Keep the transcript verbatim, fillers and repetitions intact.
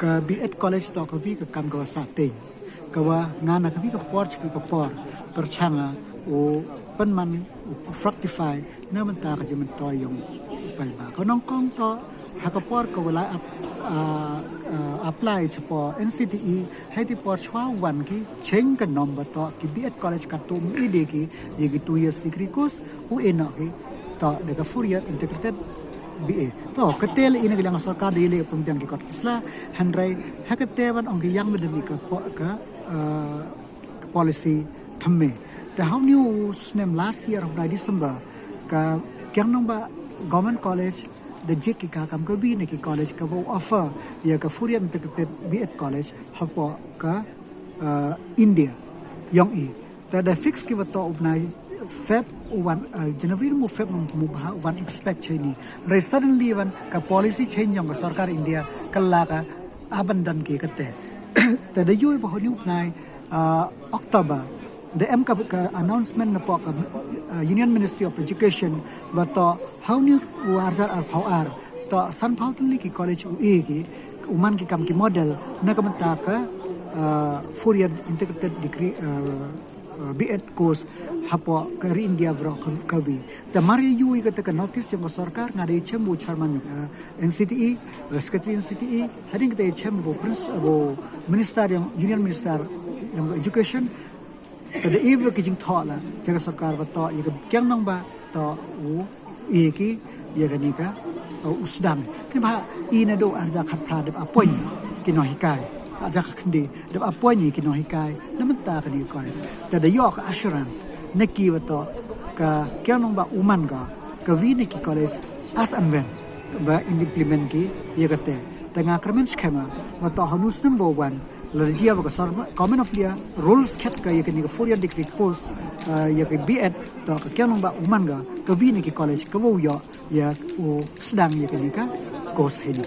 Ka B.Ed College toh ka wi ka kam ka wa sah teng, ka wa nga na ka wi ka por cha ka wi ka por pyrchang a u pynman u fructify na mynta ka jingmyntoi yong u paidbah. Ka nongkong toh ha ka por ka wa lai ap-, ah, ah, apply chapoh N C T E, ha i por chwa wan ki cheng ka number toh ki B.Ed College ka tum i de ki, ya ki two years degree course, u e noh ki toh da ka four year integrated B.A. Toh ka te le i na ka liang sorkar da i le pynbiang ki kot ki sla, hynrei ha ka te wan ong ki yang ma da mi ka po-, ka, ah, ka policy thymme. Te ha u ni u snem last year ha u bnai December, ka Kiang Nangbah Government College da jik ki ka kam ka wi na ki college ka wa offer ya ka four year integrated B.Ed College hapoh ka, ah, India yong i. Te da fix ki wa toh u bnai Feb u wan, ah, January mo Feb mo, mo bha u wan expect cha i ni. Hynrei suddenly wan ka policy change yong ka sorkar India ka la ka abandon ki ka te. Te da yoh i wa ha u ni u bnai, ah, October da em ka, ka announcement na poh ka, ah, Union Ministry of Education wa toh ha u ni u ar hajar arphaw ar toh sanphaw tylli ki college u e ki, u man ki kam ki model na ka bynta ka, ah, four year integrated degree, ah, ah, B.Ed course hapoh ka ri India waroh ka, ka wi. Te mar ya yoh i ka te ka notice yong ka sorkar, nga da i chem wa u chairman, ah, N C T E, ah, secretary N C T E, hadien ka te i chem wa u prince-, wa u minister yong, Union Minister yong ka education. Te da i wa ki jingthoh la cha ka sorkar wa toh ya ka Kiang Nangbah toh u e ki ya ka ni ka, uh, u sdang. Ni bha i na do ar hajar khatphra da appoint ki nonghikai, ar hajar khatkhyndai da appoint ki nonghikai na mynta ka ni ka college. Te da yoh ka assurance na ki wa toh ka Kiang Nangbah u man ka, ka wi na ki college as and when wa implement ki ya ka te. Te nga kyrmen skhem a wa toh ha u ni u snem wa wan, la da jia wa ka sor-, Government of India rules khet ka ya ka ni ka four year degree course, ah, ya ka B.Ed, toh ka Kiang Nangbah u man ka, ka wi na ki college ka wa u yoh ya u sdang ya ka ni ka course ha i ni.